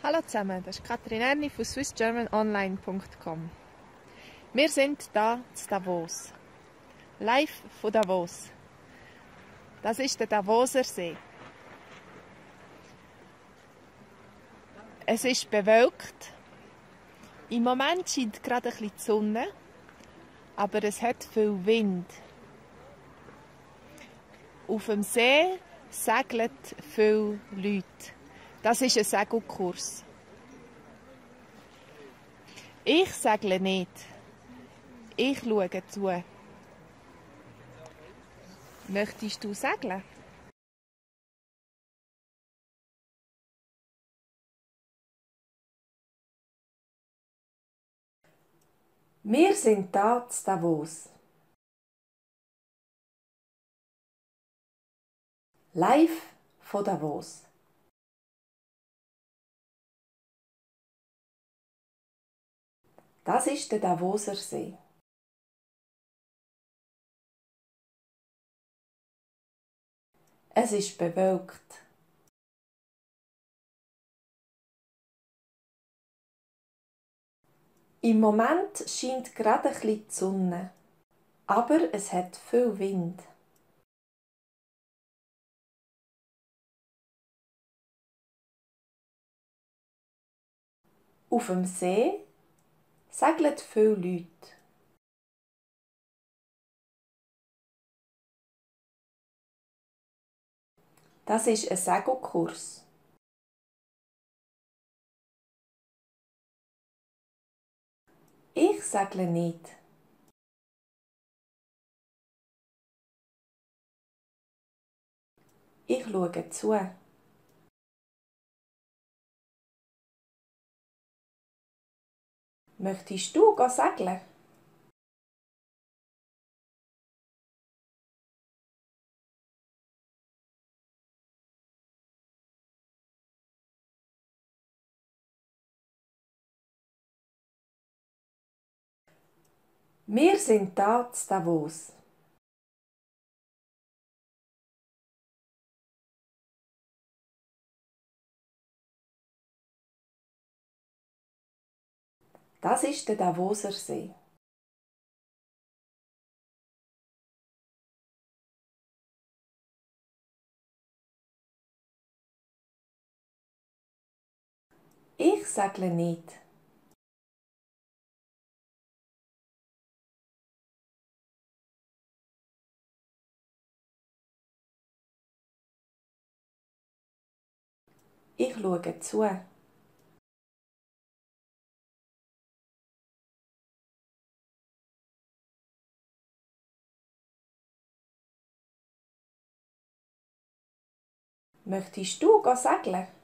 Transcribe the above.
Hallo zusammen, das ist Katrin Erni von swissgermanonline.com. Wir sind hier in Davos. Live von Davos. Das ist der Davoser See. Es ist bewölkt. Im Moment scheint gerade ein bisschen die Sonne, aber es hat viel Wind. Auf dem See segeln viele Leute. Das ist ein Segelkurs. Ich segle nicht. Ich schaue zu. Möchtest du segeln? Wir sind hier in Davos. Live von Davos. Das ist der Davoser See. Es ist bewölkt. Im Moment scheint gerade ein bisschen die Sonne, aber es hat viel Wind. Auf dem See segeln viele Leute. Das ist ein Segelkurs. Ich segle nicht. Ich schaue zu. Möchtest du segeln? Wir sind hier in Davos. Das ist der Davoser See. Ich segle nicht. Ich schaue zu. Möchtest du segeln?